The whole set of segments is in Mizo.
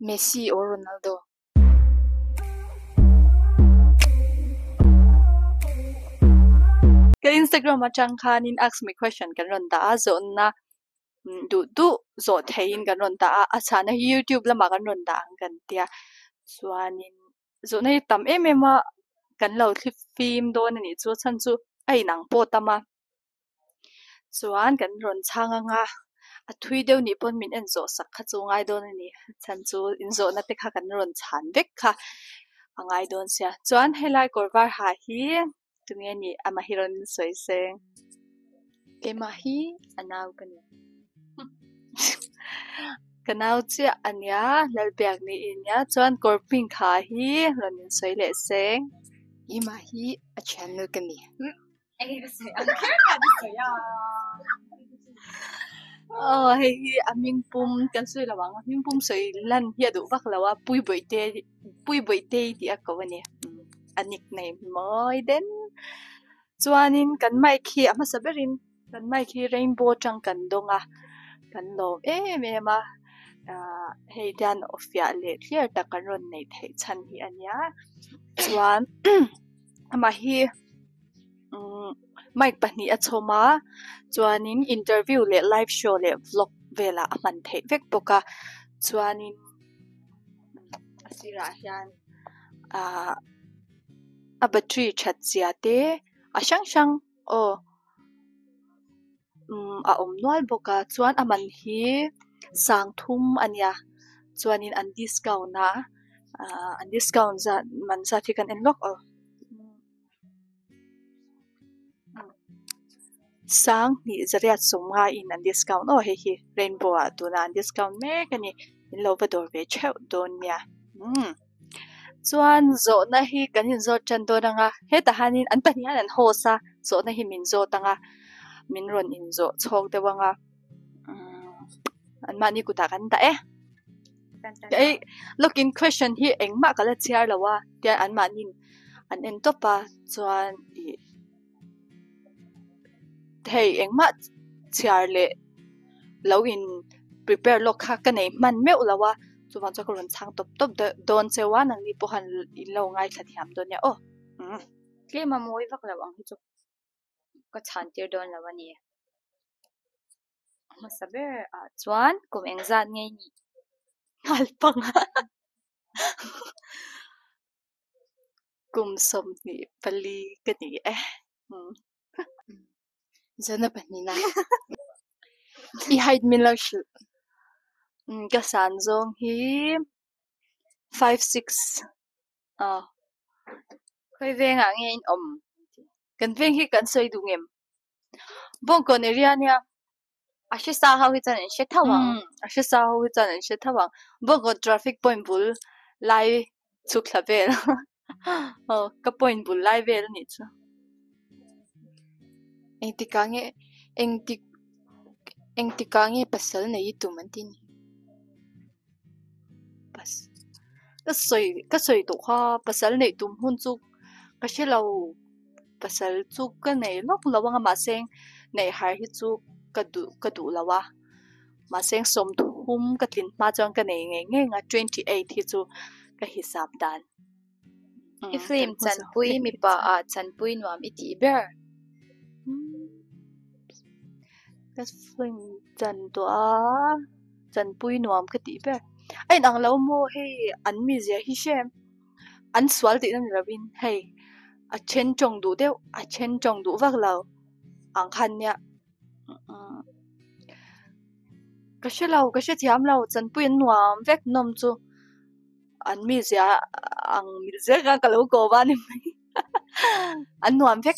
Messi or Ronaldo? Ka Instagram atang khanin ask me question kan rawn dah a, zawhna duh duh zawh theihin kan rawn dah a, a chhahna hi YouTube lamah kan rawn dah ang kan tia. Chuanin zawhna hi tam em em a kan lo thli fim dawn a nih chu, chhan chu a inang pawh tam a. Chuan kan rawn chhang ang a, a thui deuh nih pawn min en zawh sak kha chu ngai dawn a ni. Chhan chu inzawhna te kha kan rawn chhan vek kha a ngai dawn sia. Chuan helai kawr var ha hi tunge nih amah hi rawn sawi seng. Keimah hi a nau ka ni. Ka nau chiah a nia, Lalbiak ni i nia. Chuan kawr pink ha hi rawn insawi leh seng. Keimah hi a thiannu ka ni. Aw hei hi a hming pum kan sawi lo ang a hming pum sawi lan hi a duh vak lo a pui bawihte pui bawihte tih a ko a ni a nickname mawi den chuanin kan mic hi a hmasa berin kan mic hi rainbow atang kan dawng a kan lawm em em a ah hei hian aw fiah leh clear tak kan rawn neih theih chhan hi a nia chuan amah hi. Mic pahnih a chhawm a chuanin interview leh live show leh vlog velah a hman theih vek bawk a chuanin a sirah hian ahh a battery that zia te a hrang hrang aw umm a awm nual bawk a chuan a man hi sangthum a nia chuanin an discount a ahh an discount zat man zat hi kan en lawk aw. Sanghnih zariat sawmnga in an discount aw hei hi rainbow ah tunah an discount mek a ni in lo va dawr ve theuh dawn nia umm chuan zawhna hi kan inzawt tan dawn ang a hetah hianin an pahnih hian an host a zawhna hi min zawt ang a min rawn inzawh chhawk deuh ang a umm anmahni kutah kan dah e. Hei lawkin question hi engmah ka la chhiar lo a tian anmahni an en tawp a chuan ih hei engmah chhiar leh lo in prepare lawk kha ka nei hman meuh lo a chuvang chuan ka rawn chhang tawp tawp dawn cheu a nangni pawh khan in lo ngaithla thiam dawn nia aw. Tlem a mawi vak lo ang hi chu ka chhan tir dawn lo a ni. A hmasa ber ah chuan kum engzat nge i nih? Nghal pang a Kum 24 ka ni e. Zana pahnihna. I height min lo hrilh. Ka san zawng hi 5'6 ah. Khawi vengah nge in awm? Kan veng hi kan sawi duh ngem? Bawngkawn area nia. A hre sa ho hi chuan an hre tho ang. A hre sa ho hi chuan an hre tho ang. Bawngkawn traffic point bul lai chhuk thla vel. Aw ka point bul lai vel a nih chu. Engtikah nge engtik engtikah nge pasal nei i tum an ti ni? Ka sawi ka sawi tawh kha pasal neih tum hun chu ka hre lo pasal chu ka nei lawk lo ang a mahse neih har hi chu ka duh ka duh lo a mahse 30 ka tlin hma chuan ka nei ngei ngei ang a 28 hi chu ka hisap dan. I film chanpui mipa ah chanpui nuam i tih ber. Ka film chan tawh a chanpui nuam ka tih ber. A inang lo maw hei an mizia hi hrem an sual tihna ni lovin hei a then tawng duh deuh a then tawng duh vak lo ang khan nia ka hre lo ka hrethiam lo chanpui an nuam vek nawm chu. An mizia ang mil zel khan ka lo kawm a ni mai. An nuam vek.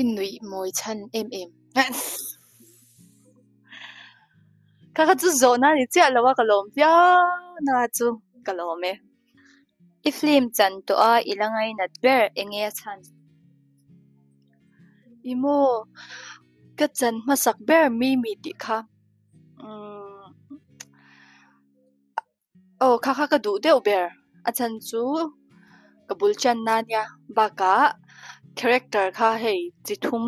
I nuih mawi chhan em em. Kha kha chu zawhna ni chiah lo a ka lawm viau na chu ka lawm e. I film chan tawh a i la ngainat ber eng nge a chhan? I maw ka chan hmasak ber Mimi tih kha. Umm. Aw kha kha ka duh deuh ber a chhan chu ka bul tan na nia bakah character kha hei chi thum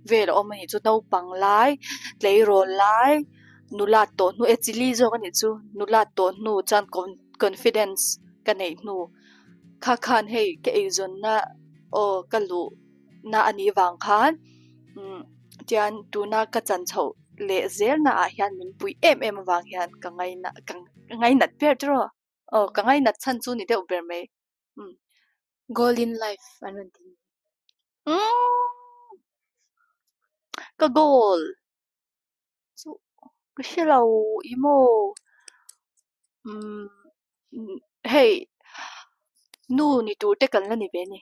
vel a awm a nih chu naupang lai tleirawl lai Nulat tawh hnu e chili zawk a nih chu nulat tawh hnu chuan confidence ka neih hnu kha khan hei ka eizawnna aw ka luh na a nih vang khan umm tian tuna ka chan chhoh leh zel na ah hian min pui em em avang hian ka ngaina ka ngainat ber tiraw aw ka ngainat chhan chu ni deuh ber mai umm. Goal in life an rawn ti. Umm ka goal chu ka hre lo i maw umm hei nu ni tur te kan la ni ve a ni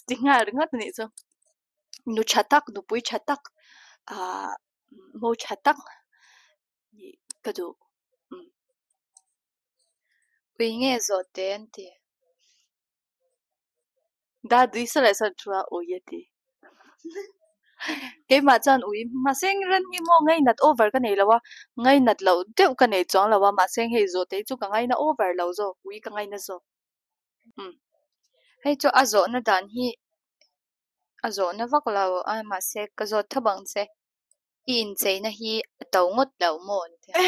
ti nghal ringawt a nih chu nu tha tak nupui tha tak ahh mo tha tak nih ka duh umm. Ui nge zawh teh an ti. Dadi sa leh sawn thu a ui a ti. Keimah chuan ui mahse ran hi maw ngainat over ka nei lo a, ngainat loh deuh ka nei chuang lo a mahse hei zawh te hi chu ka ngaina over lo zawk ui ka ngaina zawk. Umm. Hei chu a zawhna dan hi a zawhna vak lo a mahse ka zawt thap ang che. I incheina hi a to ngawt lo maw an ti a.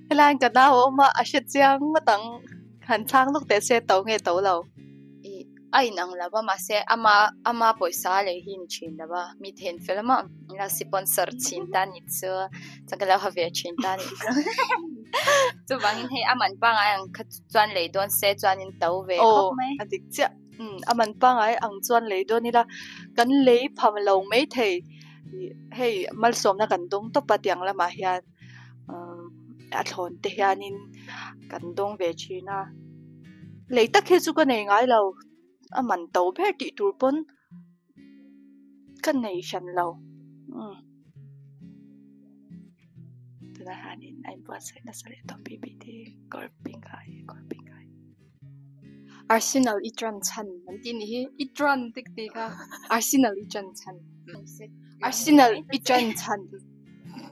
Helaiin ka nau a awm a, a hre chiang ngawt ang. Han chhang lawk teh se to nge to lo. I a inang lo va mahse ama ama pawisa a lei hi ni thin lo va, mi then fel maw ila sponsor thin ta ni chu chuan ka lo ha ve thin ta ni chu. Chuvangin hei a man pangngai ang kha chuan lei dawn se chuanin to ve khawp mai. Aw a dik chiah. Umm a man pangngai ang chuan lei dawn ila kan lei pham lo maithei hei malsawmna kan dawng tawp a tiang lamah hian umm a thlawn te hianin kan dawng ve thin a lei tak hi chu ka nei ngai lo a man to ber tih tur pawn ka nei hran lo umm tunah hianin a inbuatsaih nasa leh tawp bik bik te kawr pink ha hi kawr pink ha hi. Arsenal i tran chhan an tih nih hi i tran te ka ti kha Arsenal i tran chhan Arsenal i tran chhan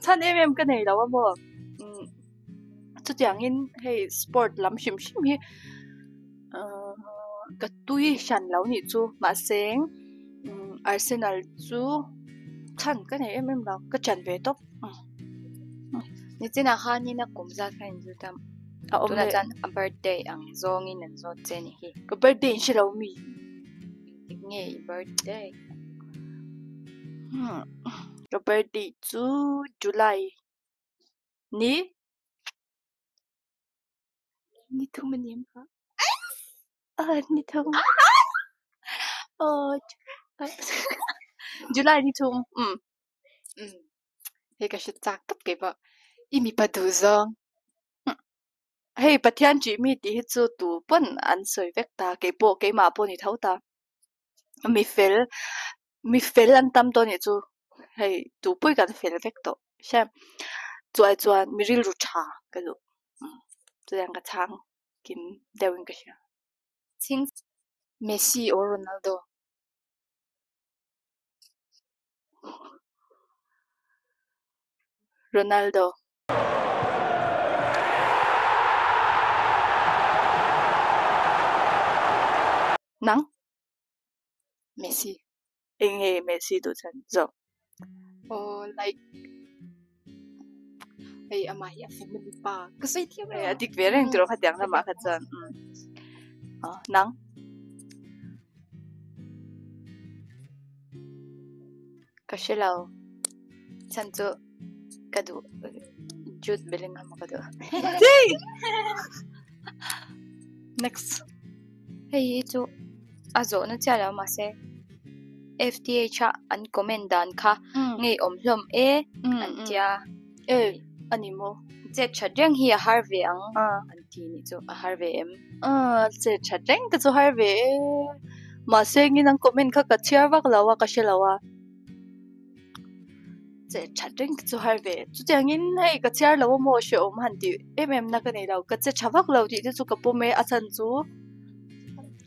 chhan em em ka nei lo a maw umm chutiangin hei sport lam hrim hrim hi ahh ka tui hran lo nih chu mahse umm Arsenal chu chhan ka nei em em lo ka tran ve tawp. Nichinah khanin a kum zat kha in zut a. A awm Tunah leh. chuan a birthday ang zawngin an zawt che ni hi. Ka birthday in hre lo mi. Engtik nge i birthday? Hmm. Ka birthday chu July ni. Ni thum a ni em kha? Ah ni thum. Oh July ni thum. Um. Um. Hei ka hre chak tawp keipawh. I mipa duh zawng. Hei Pathian ṭih mi tih hi chu tu pawn an sawi vek ta. Keipawh keimah pawh ni tho ta. Mi fel mi fel an tam tawh anih chu hei tu pawhin kan fel vek tawh hria. Chuai chuan mi rilru ṭha ka duh. Chutiang ka chhang kim deuhin ka hria. Chhing Messi or Ronaldo? Ronaldo. Nang? Messi. Eng nge Messi duh chhan zawk? Aw like hei amah hi a family pa ka sawi thiam lo. A dik ve reng tiraw khatiang lamah kha chuan umm nang? Ka hre lo chhan chu ka duh Jude Bellingham ka duh. Next. Hei hi chu a zawhna chiah lo mahse FTH a an comment dan kha ngeiawm hlawm e an tia. E a ni maw? Chet that reng hi a har ve ang an ti nih chu a har ve em? Chet that reng te chu har ve e. Mahse engin an comment kha ka chhiar vak lo a ka hre lo a. Che that reng chu har ve. Chutiangin hei ka chhiar lo a maw hrehawm han tih em em na ka nei lo. Ka che tha vak lo tih te chu ka pawm e a chhan chu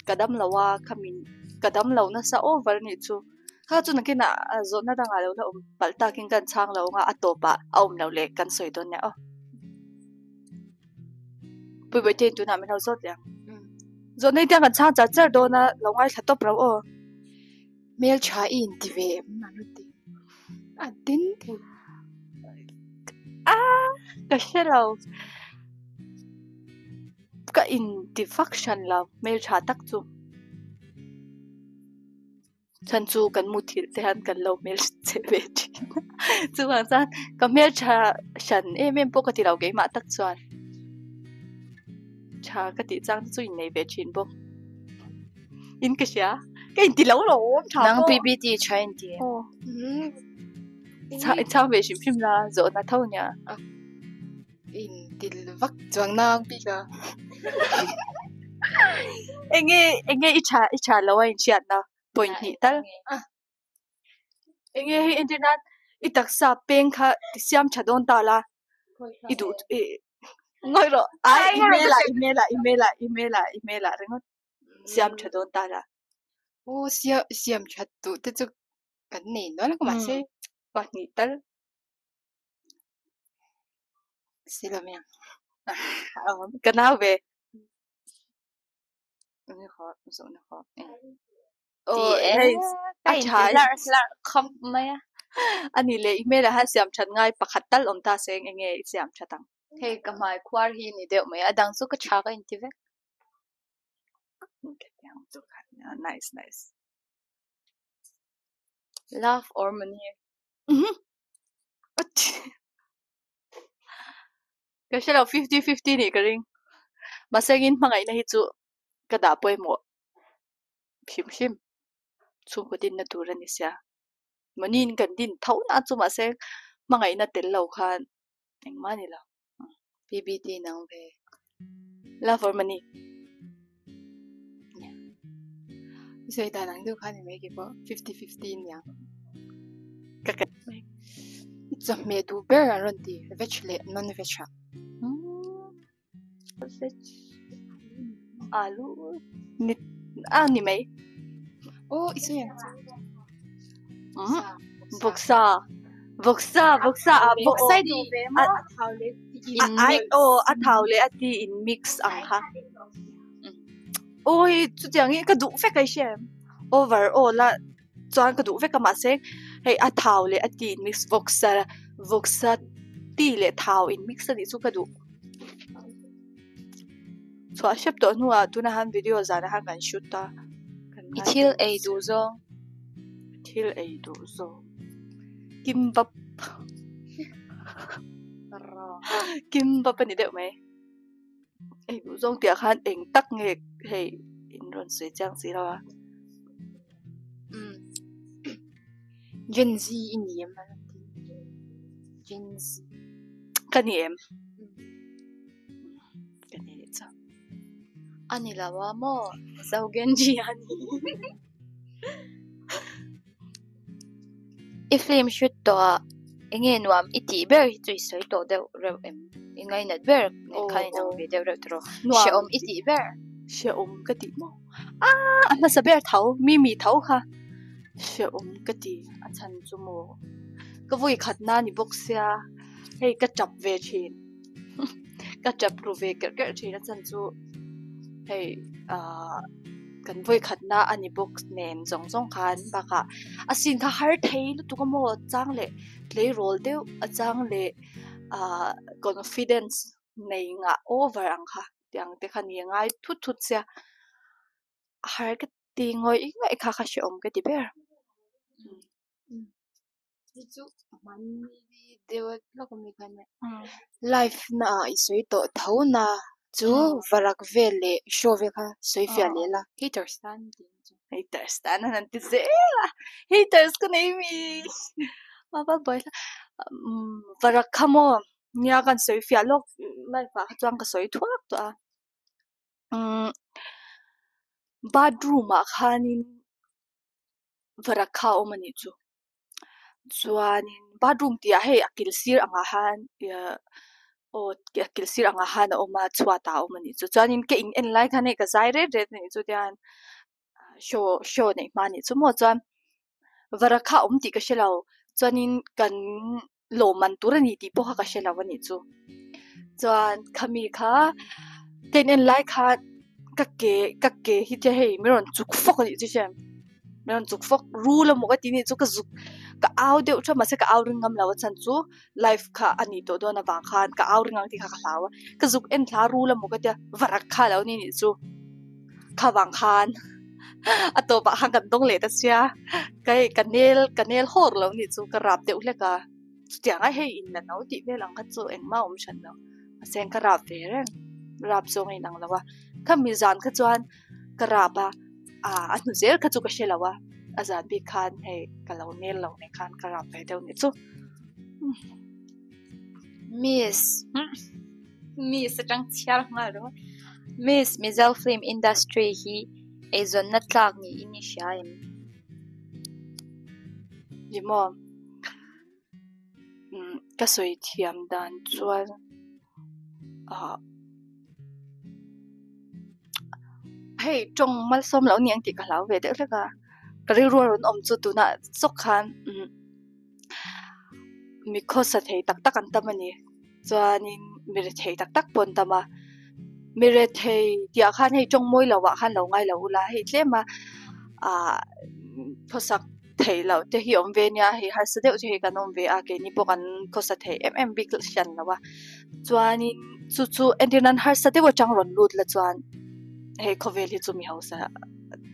ka dam lo a khamin ka dam lo nasa over a nih chu. Kha chu nakinah zawhna dangah lo la awm palh takin ka chhang lo anga a tawpah a awm lo leh kan sawi dawn nia aw. Puibawihtein tunah min lo zawt leh ang. Zawhna hi tiang kan chhang char char dawn a lo ngaithla tawp lo aw. Hmeltha i inti ve em an rawn ti. A den thei. A ka hre lo. Ka in ti vak hran lo hmeltha tak chu. Chhan chu kan muthilh te hian kan lo hmel che ve thin a. Chuvang chuan ka hmeltha hran em em pawh ka ti lo keimah tak chuan. Tha ka tih chang te chu innei ve thin bawk. In ka hria. Ka inti lo lo awm tha Nang pawh. PBT tha inti. Aw. In chhang ve hrim hrim la zawhna tho nia. In til vak chuang nang bik a. Enge enge i tha i tha lo a inhriatna point hnih tal. Enge hei entir nan i taksa peng kha ti siam tha dawn ta la i duh i ngawi rawh ai i hmel ah i hmel ah i hmel ah i hmel ah i hmel ah ringawt siam tha dawn ta la. Aw siam siam that duh te chu kan nei nual ang mahse. Pahnih tal. Ka nau ve. A ni leh i hmelah hian siam that ngai pakhat tal awm ta se eng nge i siam that ang? Hei ka hmai khuar hi ni deuh mai a, a dang chu ka tha ka inti vek. Nice nice. Love or money? Ka hre lo 50-50 nih ka ring. Mahse engin hmangaihna hi chu ka dah pawimawh hrim hrim. Chhungkaw dinna tur a ni sia. Mahni in kan din tho na chu mahse hmangaihna tel lo khan engmah a ni lo. PBT nang ve. Love or money? I sawi dan ang deuh kha ni mai keipawh 50-50 aniang. Ka ka mai. I chawhmeh duh ber an rawn ti veg leh non veg ah. Veg alu ni a ni mai. Aw i sawi ang chu. Vawksa vawksa vawksa ah pawh Vawksa i duh ve maw? A thau leh a ai aw a thau leh a ti in mix ang kha. Aw hei chutiang hi ka duh vek a i hria em? Over aw la chuan ka duh vek a mahse hei a thau leh a ti in mix vawksa vawksa ti leh thau in mix a nih chu ka duh. Chhuah hrep tawh hnuah tunah hian video zanah hian kan shoot a. I thil ei duh zawng. I thil ei duh zawng. Kimbap. Kimbap a ni deuh mai. Ei duh zawng tih ah khan eng tak nge hei in rawn sawi chiang si lo a. Gen Z i ni em a rawn ti. Gen Z. Ka ni em? Ka ni nih chu. A ni lo a maw? Zo Genji a ni. I film shoot tawh ah enge nuam i tih ber hi chu i sawi tawh deuh reuh em? I ngainat ber nen khan inang ve deuh reuh tawh rawh. Hrehawm i tih ber? Hrehawm ka tih maw? Aaa a hmasa ber tho, Mimi tho kha hrehawm ka ti a chhan chu maw? Ka vawi khat na ni bawk sia hei ka tap ve thin ka tap ru ve kerh kerh thin a chhan chu hei aaa kan vawi khat na a ni bawk nen zawng zawng khan bakah a scene kha har thei lutuk a maw chang leh tleirawl deuh a chang leh aaa confidence nei ngah over ang kha. Tiang te kha ni a ngai thut thut sia a har ka ti ngawih ngawih kha kha hrehawm ka ti ber. Hi chu hmanni deuh lawk ami khan live na ah i sawi tawh tho na chu varak vel leh show vel kha sawi fiah leh la haters tan an ti chu. Haters tan an ti zel a haters ka nei mi a va buai hlak varak kha maw Nia kan sawi fiah lawk live ah kha chuan ka sawi thuak tawh a umm bathroom ah khanin varak kha a awm a nih chu chuanin bathroom tih ah hei a kil sir angah hian aw a kil sir angah hian a awm a chhuat ah a awm a nih chu chuanin ka in en lai khan hei ka zai ret ret a nih chu tian show show neih hma a nih chu maw chuan varak kha a awm tih ka hre lo chuanin kan. Lawmman tur a ni tih pawh kha ka hre lo a nih chu. Chuan khami kha ka in en lai khan ka ke ka ke hi che hei min rawn chuk fawk a nih chu hriat min rawn chuk fawk rul emaw ka ti nih chu ka zuk Ka au deuh tha mahse ka au ring ngam lo a chhan chu live kha a nih tawh dawn avang khan ka au ring ang tih kha ka hlau a. Ka zuk en thla rul emaw ka tia varak kha lo ni nih chu. Kha vang khan a tawpah khan kan dawng leh ta sia. Ka hei ka nel ka nel hawr lo nih chu ka rap deuh hlek a. Chutiang a hei in la no tih vel ang kha chu engmah a awm hran lo. Mahse ka rap ve reng rap zawng a inang lo a. Khami zan kha chuan ka rap a ah a hnu zel kha chu ka hre lo a a zan bik khan hei ka lo nel lo nen khan ka rap ve deuh nih chu. Miss Miss atang chhiar nghal ringawt Miss Mizo film industry hi eizawnna tlak niin i hria em? Ni maw? Umm ka sawi thiam dan chuan ah hei tawng malsawm loh a ni ang tih ka hlau ve deuh hlek a ka rilru a rawn awm chu tunah chawk khan umm mi khawsa thei tak tak an tam a ni. Chuanin mi rethei tak tak pawh an tam a, mi rethei tih ah khan hei tawng mawi lo ah khan lo ngai lo ula hei tlem a ah khawsak theih loh te hi awm ve nia hei harsa deuh te hi kan awm ve a keini pawh kan khawsa thei em em bik hran lo a chuanin chu chu entir nan harsa deuh atang rawn lut la chuan hei khawvel hi chu mi hausa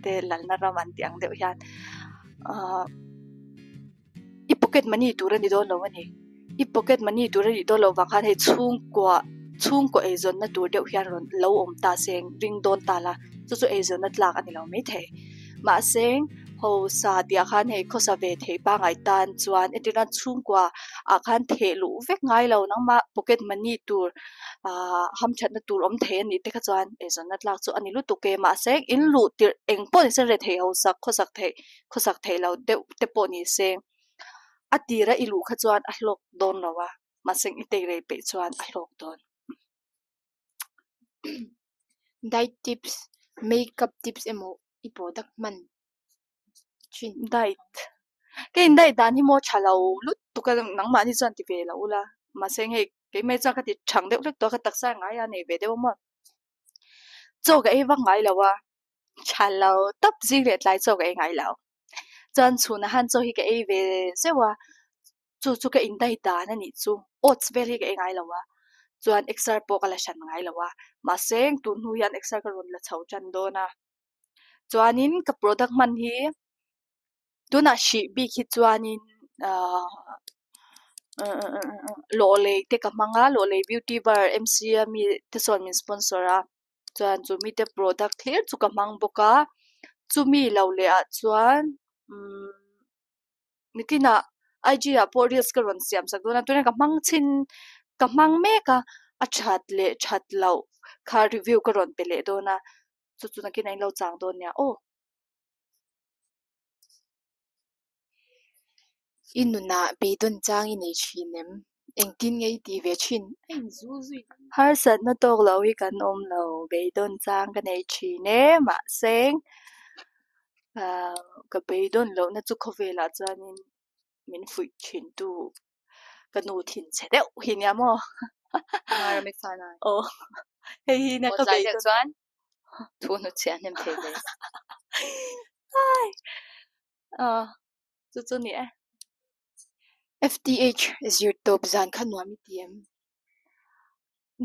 te lalna ram an tih ang deuh hian ah. I pocket money tur a ni dawn lo a ni. I pocket money tur a nih dawn loh vang khan hei chhungkua chhungkaw eizawnna tur deuh hian rawn lo awm ta se ring dawn ta la chu chu eizawnna tlak a ni lo maithei. Mahse hausa tih ah khan hei khawsa ve thei pangngai tan chuan entir nan chhungkua ah khan theh luh vek ngai lo nangmah pocket money tur ahh hamthatna tur awm thei a nih te kha chuan eizawnna tlak chu a ni lutuk e. Mahse in luh tirh eng pawh ni se rethei hausak khawsak theih khawsak theih loh deuh te pawh ni se a tira i luh kha chuan a hlawk dawn lo a mahse i tei rei peih chuan a hlawk dawn. Diet tips, makeup tips emaw i product hman thin. Diet ka in diet dan hi maw tha lo lutuk a nangmahni chuan ti ve lo ula mahse hei keimah hi chuan ka ti thang deuh hlek tawh a ka taksa ngai a nei ve deuh a maw chaw ka ei vak ngai lo a. Tha lo tawp zing leh tlai chaw ka ei ngai lo. Chuan chhunah han chaw hi ka ei ve zeuh a, chu chu ka indai dan a nih chu. Oats vel hi ka ei ngai lo a, chuan exer pawh ka la hran ngai lo a. Mahse tun hnu hian exer ka rawn la chho tan dawn a. Chuanin ka product hman hi tunah hrih bik hi chuanin ahh lawhlei te ka hmang a, lawhlei beauty bar M_C a mi te sawn min sponsor a. Chuan chu mite product thlir chu ka hmang bawk a, chumi lo leh ah chuan umm nitinah I_G ah pawh reels ka rawn siam sak dawn a tunah ka hmang chhin ka hmang mek a a that leh that loh kha review ka rawn pe leh dawn a chu chu nakinah in lo chang dawn nia aw. I nunah beidawn chang i nei thin em? Engtin nge i tih ve thin? A inzul zui. Harsatna tawk lo hi kan awm lo, beidawn chang ka nei thin e, mahse ka beidawn lohna chu khawvelah chuanin min fuih thin tu ka nu thinchhe deuh hi nia maw? Marami Fanai. Aw, hei hi nia ka beidawn. Chuan thu hnutchhiah hnem thei ve. Ai, aw. Chu chu ni e. FTH zir tawp zan kha nuam i ti em?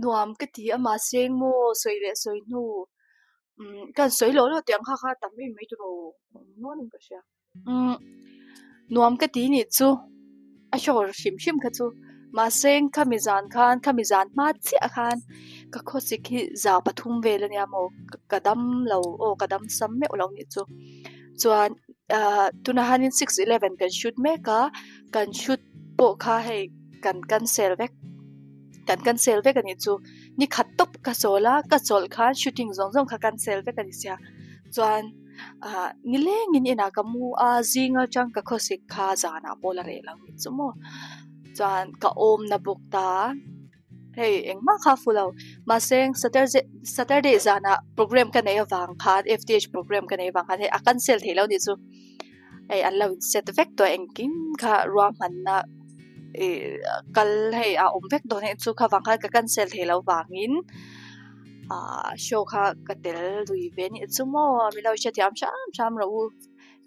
Nuam ka ti a mahse maw sawi leh sawi hnu umm ka han sawi loh loh teh ang kha kha tam em mai tawh nuam in ka hria. Umm nuam ka ti nih chu a hrawr hrim hrim kha chu mahse khami zan khan khami zan hma chiah khan ka khawsik hi za pathum vel ania maw ka dam lo aw ka dam sam meuh lo nih chu. Chuan ahh tunah hianin 6-11 kan shoot mek a kan shoot pawh kha hei kan cancel vek kan cancel vek a nih chu ni khat tawp ka chawl a ka chawlh khan shooting zawng zawng kha cancel vek a ni sia chuan ahh nilengin inah ka mu a zing atang ka khawsik kha zanah pawh la reh lo a nih chu maw chuan ka awmna bawk ta. Hei engmah kha a fu lo mahse Saturday Saturday zanah program ka nei avang khan F_T_H program ka nei avang khan hei a cancel theih loh anih chu hei an lo in set vek tawh a engkim kha ruahmanna ih kal hei a awm vek dawn anih chu kha vang khan ka cancel theih loh vangin ah show kha ka tel lui ve anih chu maw min lo hrethiam hram hram rawh u.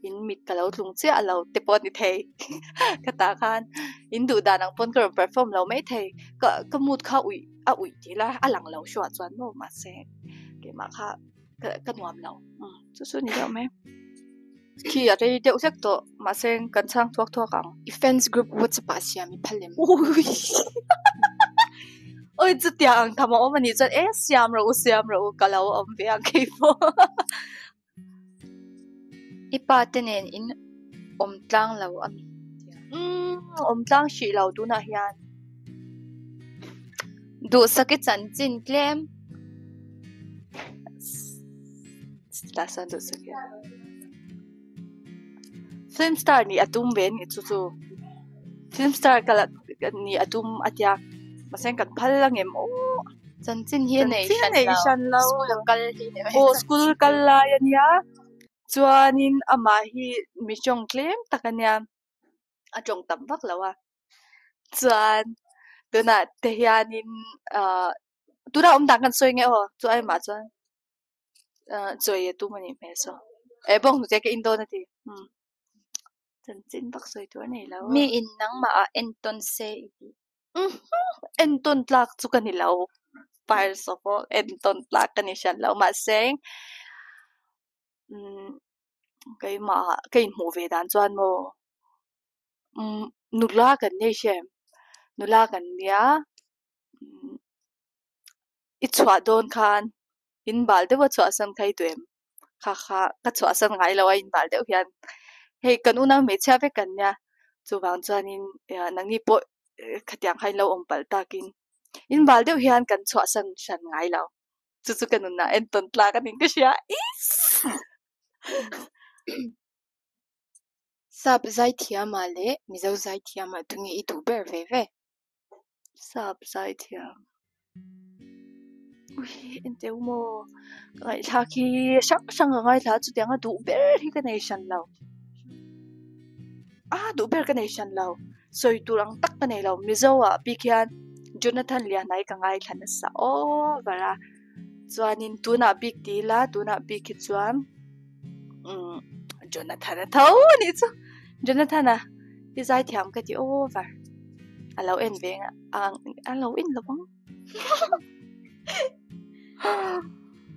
In mit ka lo tlung chiah lo te pawh a ni thei. Ka tah khan in duh dan ang pawn ka rawn perform lo mai thei. Ka ka mood kha uih a uih tih la a lang lo hruah chuan maw mahse keimah kha ka ka nuam lo. Umm chu chu a ni deuh mai. Khi a rei deuh hlek tawh mahse kan chhang thuak thuak ang. I fans group WhatsApp ah siam i phal em? Oi chutiang ang tham a awm a nih chuan e siam rawh u siam rawh u ka lo awm ve ang keipawh. I pa te nen in awm tlang lo a mi? Umm awm tlang hrih lo tunah hian. Duhsak i chanchin tlem. Film star nih a tum ve a nih chu chu film star ka la nih a tum a tia mahse kan phal ang em aw Chanchin hi a nei hran lo school a kal hi ni mai aw school kal lai a nia chuanin amah hi mi tawng tlem tak a nia a tawng tam vak lo a chuan tunah te hianin ah tunah awm dan kan sawi nge aw chu aimah chuan. Ah chawi a tum a nih hmel saw. Eh bawng hnute ka in dawn a ti. Umm. Chanchin vak sawi tur a nei lo. Mi in nangmah ah entawn se i tih. Umm entawn tlak chu ka ni lo. First of all entawn tlak ka ni hran lo mahse umm keimah ah ka inhmuh ve dan chuan maw umm nula kan nei hre em nula kan nia umm i chhuah dawn khan in bal deuh a chhuahsan kha i duh em? Kha kha ka chhuahsan ngai lo a in bal deuh hian hei kan unau hmeichhia vek kan nia chuvang chuanin nangni pawh khatiang kha in lo awm palh takin in bal deuh hian kan chhuahsan hran ngai lo chu chu ka nunah entawn tlak a nih ka hria iss. Sap zaithiamah leh Mizo zaithiamah tunge i duh ber ve ve? Sap zaithiam. Ui enteu maw ka ngaihthlak hi hrang hrang ka ngaithla a chutiang a duh ber hi ka nei hran lo. A duh ber ka nei hran lo sawi tur ang tak ka nei lo Mizo ah bik hian Jonathan Lianai ka ngaithla nasa over a chuanin tunah bik ti ila tunah bik hi chuan umm Jonathan a tho a nih chu Jonathan-a i zaithiam ka ti over a lo en ve ang a lo en lo ang.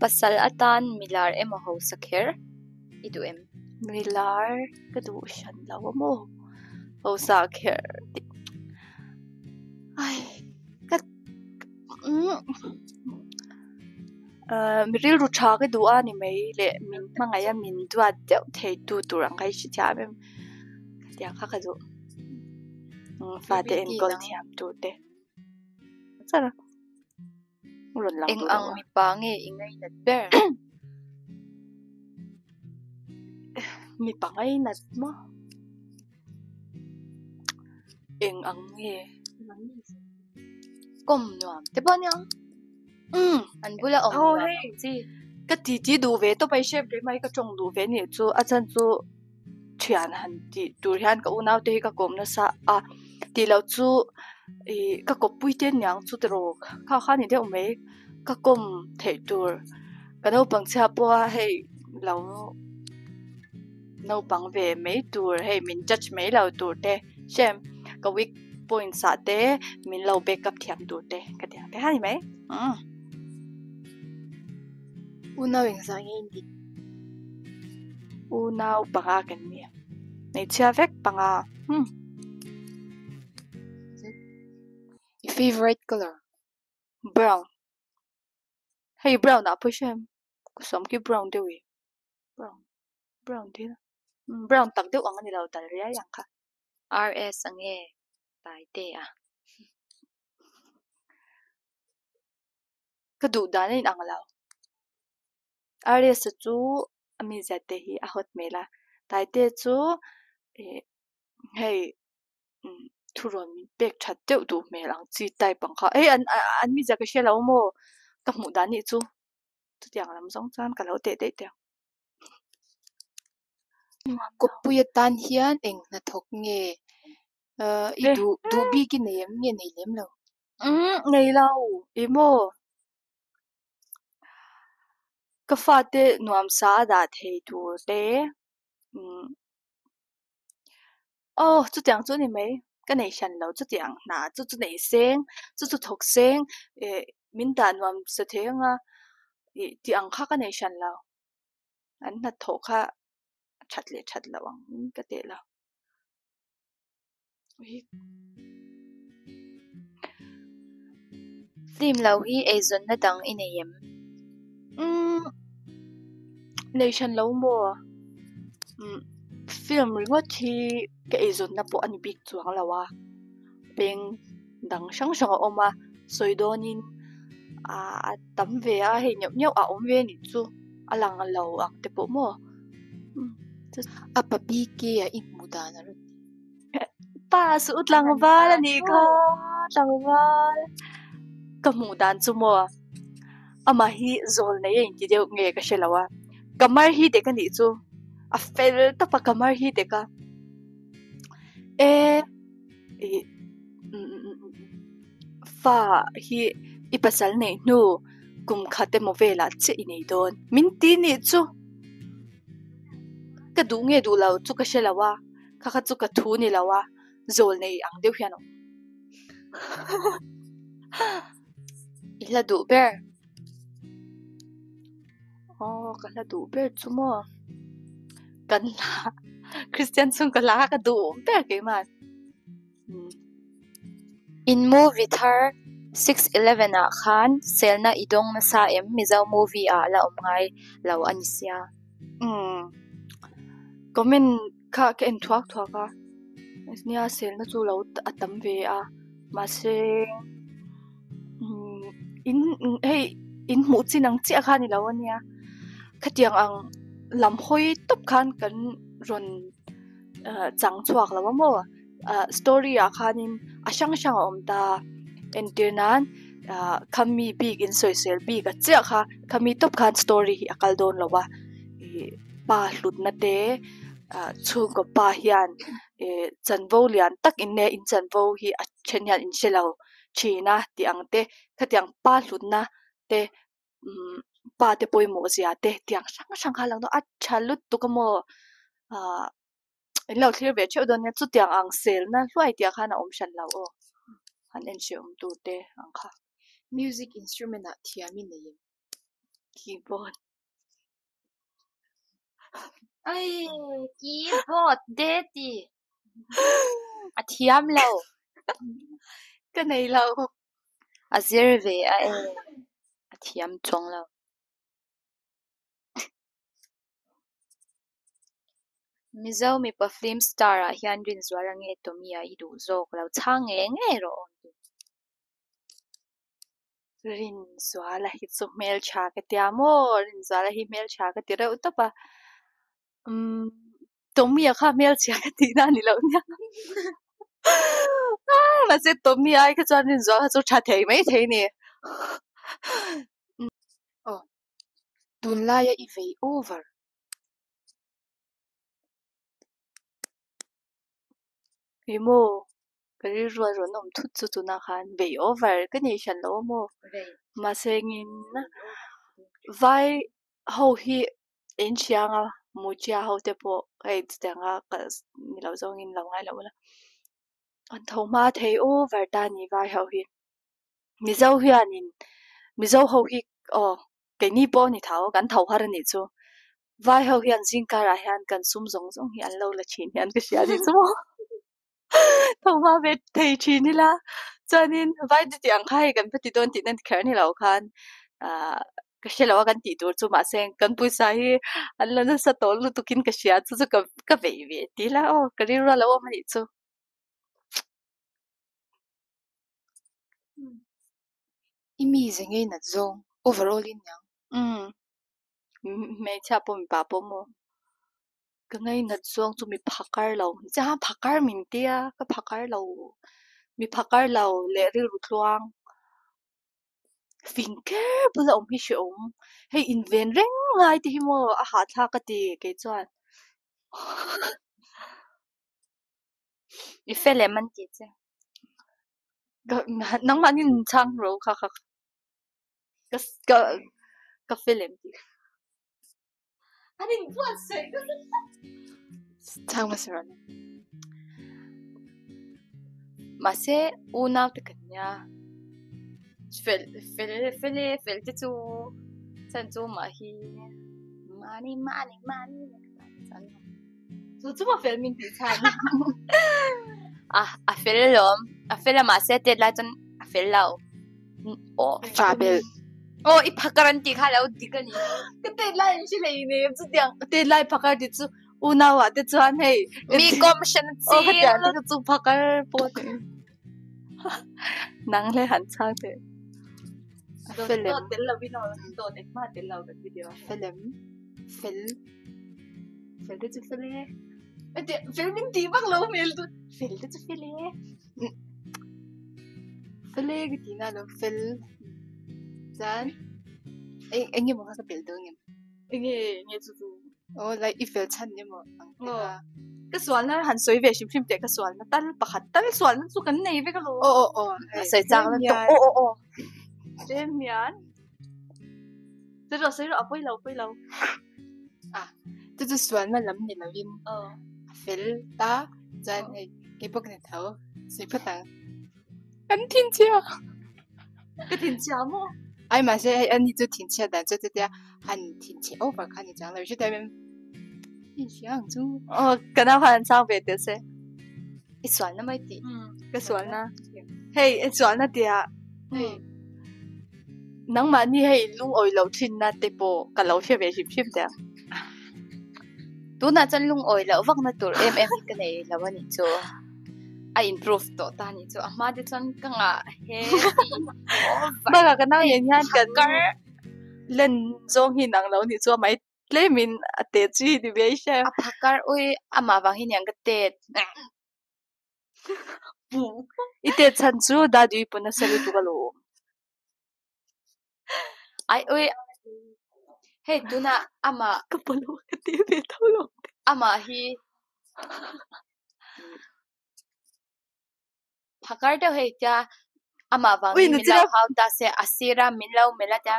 Pasal atan milar emaw hausa kher i duh em? Milar ka duh hran lo a maw hausa kher tih ai ka Ahh mi rilru tha ka duh a ni mai leh min hmangaih a min duat deuh thei tu tur ang kha i hrethiam em khatiang kha ka duh fate enkawl thiam tur te rawn lang Eng ang mipa nge i ngainat ber? Mipa ngainat maw? Eng ang nge? Kawm nuam te pawh aniang. Umm. An bula awm nuam ang chi. Ka titi duh ve tawp a i hriat ve mai ka tawng duh ve anih chu a chhan chu thian han tih tur hian ka unau te hi ka kawm nasa a tih loh chu ih ka kawppui te aniang chu tiraw kha kha a ni deuh mai ka kawm theih tur ka naupang chhia pawha hei lo naupang ve mai tur hei min judge mai lo tur te hrem ka weak points ah te min lo back up thiam tur te ka ti ang te kha a ni mai umm. Unau engzah nge i nih? Unau panga kan ni. Hmeichhia vek panga. Hmm. I favourite colour? Brown. Hei brown ah pawh hriat em? Ka sawm khi brown deuh i. Brown. Brown thil. Brown tak deuh ang a ni lo dal riai ang kha. RS a nge Taitea? Ka duh dan a inang lo. RS a chu a mizia te hi a hawt hmel a, Taitea chu ih hei thurawn min pek that deuh duh hmel ang chi type ang kha. Hei an an mizia ka hre lo maw? Ka hmuh dan nih chu chutiang lam zawng chuan ka lo teh daih teh ang. Kawppui atan hian eng hnathawk nge i duh duh bik i nei em nge nei lem lo? Umm nei lo i maw? Ka fate nuamsa a dah thei tur te. Umm Aw chutiang chu a ni mai, ka nei hran lo chutiang hna chu chu nei seng chu chu thawk seng eh min dah nuam sa thei anga ih tih ang kha ka nei hran lo, an hnathawh kha a that leh that loh ang in ka teh lo. Film lo hi eizawnna dang i nei em? Umm nei hran lo maw? Umm film ringawt hi ka eizawnna pawh a ni bik chuang lo a, peng dang hrang hrang a awm a, sawi dawnin ah a tam ve a, hei neuh neuh a awm ve a nih chu a lang lo ang te pawh maw? Umm A pa BK a i hmuh dan a rawn ti. Pa suh tlangval a nih kha tlangval ka hmuh dan chu maw amah hi zawl nei a inti deuh nge ka hre lo a ka mar hi dek a nih chu a fel tawp a ka mar hi dek a e ih fa hi i pasal neih hnu kum khat emaw velah chiah i nei dawn min ti nih chu ka duh nge duh lo chu ka hre lo a. Kha kha chu ka thu ni lo a, zawl nei ang deuh hian a awm. I hla duh ber? Aw, ka hla duh ber chu maw? Kan hla, Kristian chhung ka hla kha ka duh ber keimah. In movie thar 6:11 ah khan selna i dawng nasa em Mizo movie ah la awm ngai lo a ni sia. Umm comment kha ka en thuak thuak a nia selna chu lo a tam ve a mahse umm in hei in hmuh chin ang chiah kha a ni lo a nia khatiang ang lam hawi tawp khan kan rawn chang chhuak lo a maw. ah story ah khanin a hrang hrang a awm ta entir nan ah khami bik in sawisel bik a chiah kha khami tawp khan story hi a kal dawn lo a ih pa hlutna te ah chhungkaw pa hian ih chanvo lian tak in nge in chanvo hi a then hian in hre lo thin a tih ang te khatiang pa hlutna te umm pa te pawimawh zia te tiang hrang hrang kha a lang dawn a tha lutuk a maw ah. In lo thlir ve theuh dawn nia chutiang ang selna hluai tih ah khan a awm hran lo aw han en hreh awm tur te ang kha. Music instrument ah thiam i nei em? Keyboard. Ai keyboard de ti. A thiam lo. Ka nei lo. A zir ve a e. A thiam chuang lo. Mizo mipa film star ah hian Rinzuala nge Tommy a i duh zawk lo chhang ngei ngei rawh aw an ti. Rinzuala hi chu hmeltha ka tia maw Rinzuala hi hmeltha ka ti reuh tawp a umm Tommy a kha hmelchhia ka tih na a ni loh nia mahse Tommy ai kha chuan Rinzuala kha chu tha thei maithei a ni. Aw tunlaia i vei over. Emaw ka rilru a rawn awm thut chu tunah khan vei over ka nei hran lo a maw mahse engin vai ho hi in hriang a mutia ho te pawh hei chutianga ka ni lo zawngin lo ngai lo ula an tho hma thei over ta a ni vai ho hi Mizo hianin Mizo ho hi aw Keini pawh a ni tho, kan tho har a nih chu. Vai ho hian zingkarah hian kan sum zawng zawng hi an lo la thin hian ka hria a nih chu maw. Tho hma ve thei thin ila chuanin vai chu tih ang kha hei kan va ti dawn tih na kher ni lo khan ah ka hre lo a kan tih tur chu mahse kan pawisa hi an la nasa tawh lutukin ka hria chu chu ka vei ve ti ila aw ka rilru a lo awm a nih chu. I mi ze ngei nat zawng overall in niang. Umm hmeichhia pawh mipa pawh maw ka ngei nat zawng chu mi phakar lo chiang phakar min tia ka phakar lo mi phakar lo leh rilru tluang fing ker bula awm hi hrehawm hei inven reng lai te hi maw a hahthlak ka ti kei chuan. I fel em an ti che. Nangmah nin chhang ro kha kha ka ka ka fel em tih an inbuatsaih nasa. Chhang hmasa rawh le. Mahse unau te kan nia fel fel fel e fel te chu chan chu mah hi mahni mahni mahni Chu chu maw fel min tih chhan. A a fel alawm a fel a mahse tet lai chuan a fel lo. Aw Cha bel. Aw i phakar an tih kha lo dik a ni. Ka tet lai an hre lei nem chutiang tet lai phakar tih chu unau ah te chuan hei Mi kawm hran a Aw ka ching. tiang te kha chu phakar pawh ni. Nang hle han chhang teh. A fel em? Tel lo in aw dawt engmah tel lo kan video. Fel em? Fel. Fel te chu fel e. Fel min tih vak lo hmel chu. Fel te chu fel e. Fel e ka tih na lo fel. Chuan eng eng nge maw kha ka pel dawn ngem? Enge nge chu chu? Aw like i fel chhan emaw ang te kha. Ka sualna han sawi ve hrim hrim teh ka sualna tal pakhat tal sualna chu kan nei vek alawm. Aw aw aw. Sawi chak la tawh aw aw aw. Tlem hian. Sawi rawh sawi rawh a pawi lo a pawi lo. Ah chu chu sualna lam ni lovin a fel ta chuan hei keipawh ka ni tho sawi phawt ang. Kan thinchhia. Ka thinchhia maw? Ai mahse hei ani chu thinchhia dan chu chutia han thinchhe over kha ni chuang lo hre em in hria ang chu. Aw ka nau khan an chang ve teh se. I sualna mai tih. Ka sualna. Hei i sualna tia hei nangmahni hei lungawi loh thinna te pawh ka lo hre ve hrim hrim teh ang. Tunah chuan lungawi loh vakna tur em em hi ka nei lo a nih chu. A improve tawh ta a nih chu. A hma te chuan ka ngah he Bakah ka nau nen hian kan len zawng hi inang lo a nih chu a mai tlemin a tet chi ni ve i hria. A phakar ui amah vang hi niang ka tet. I tet chhan chu Daddy pawn a sa lutuk alawm. Ai ui hei tunah amah Ka pawlawh ka ti ve tho lo. Amah hi phakar deuh hei tia amah vang Ui hi na min lo chila. hau ta se a sira min lo melh a tia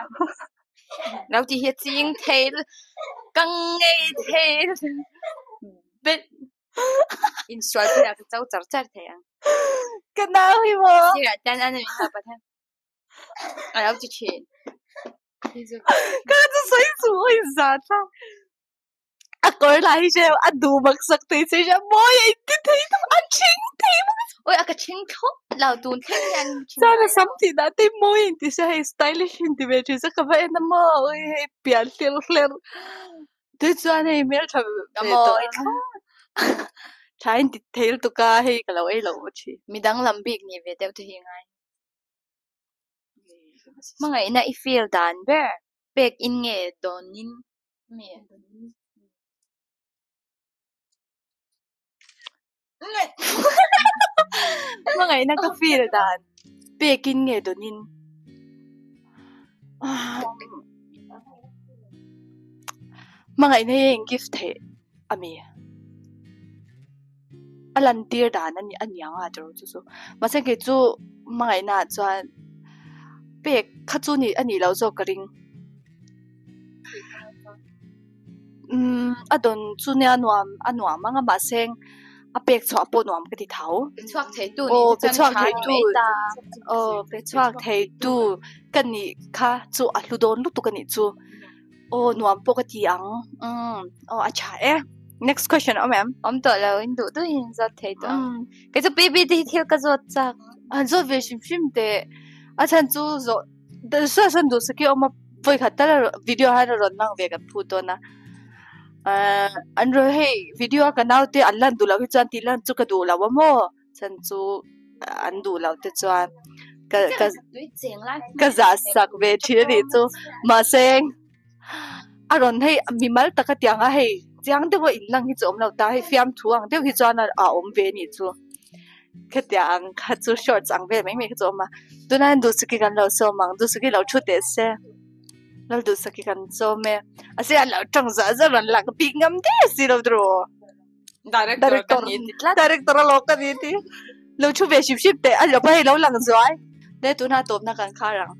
lo ti hi a ching thei ka ngei thei bet insual pawh ka cho char char thei ang. Ka nau hi maw. Sirah tan an min hau pathian. A lo ti thin. Ka chu sawi chu oi za tha. A kawr lah hi hre a duh mak sak thei che hria mawi a inti thei tawp a thing thei bawk a. Oi a ka thing thlawt lo tun thleng hian thing Chuan a sam tih dah te mawi a inti sia hei stylish a inti ve thin sia ka va en a maw oi hei pian hlir hlir. Tui chuan hei hmeltha Ka ve tawh mawi a. thlawt. Tha a inti thei lutuk a hei ka lo ei lo thin. Midang lam bik ni ve deuh te hi ngai. Hmangaihna i feel dan ber pek in nge dawnin mi? Hmangaihna ka feel dan pek in nge dawnin? Hmangaihna hi eng gift theih a mi? A lantir dan a ni a niang a tiraw chu chu mahse kei chu hmangaihna ah chuan pek kha chu a nih loh zawk ka ring umm a dawn chu nia nuam a nuam ang a mahse a pek chhuah pawh nuam ka ti tho Pe chhuak thei tu aw nih pe te chuan chhuak tha thei ni tu mai ta. aw pe chhuak thei tu ka nih kha chu a hlu dawn lutuk a nih chu. Aw nuam pawh ka ti ang. Umm aw a tha e. Next question awm em? Awm tawh lo in duh duh in zawt thei tawh ang. Kei chu PB te hi thil ka zawt chak. An zawt ve hrim hrim teh. A chhan chu zawh sawn sawn duh saki awm a vawi khat tal video hian a rawn lang ve kan phut dawn a. Ahh an rawn hei video a ka naute an lan duh loh hi chuan tih lan chu ka duh lo a maw. Chhan chu an duh loh te chuan ka ka ka zah sak ve thin a nih chu mahse a rawn hei mimal taka tiang a hei chiang deuh a in lang hi chu awm lo ta hei fiamthu ang deuh hi chuan a awm ve a nih chu khatiang kha chu shorts ang vel mai mai kha chu a awm a tunah hian duhsaki kan lo sawm ang duhsaki lo thu teh se Lalduhsaki kan sawm e a se an lo tawng zah zah rawn lang bik ngam der si lo tiraw. Director ka ni ti tlat. Director a lawk ka ni ti. Lo thu ve hrim hrim teh a lo hei lo lang zuai. Le tuna tawpna kan khar ang.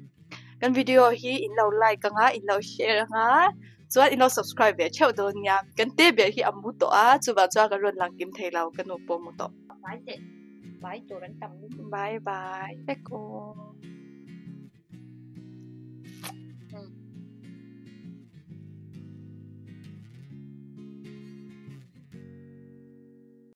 Kan video hi in lo like anga in lo share anga. Chuan in lo subscribe ve theuh dawn nia. Kan te ber hi a mu tawh a, chuvang chuan ka rawn lang kim thei lo, ka nu pawh a mu tawh. Bye teh, bye tur an tam lutuk. Bye bye vek aw.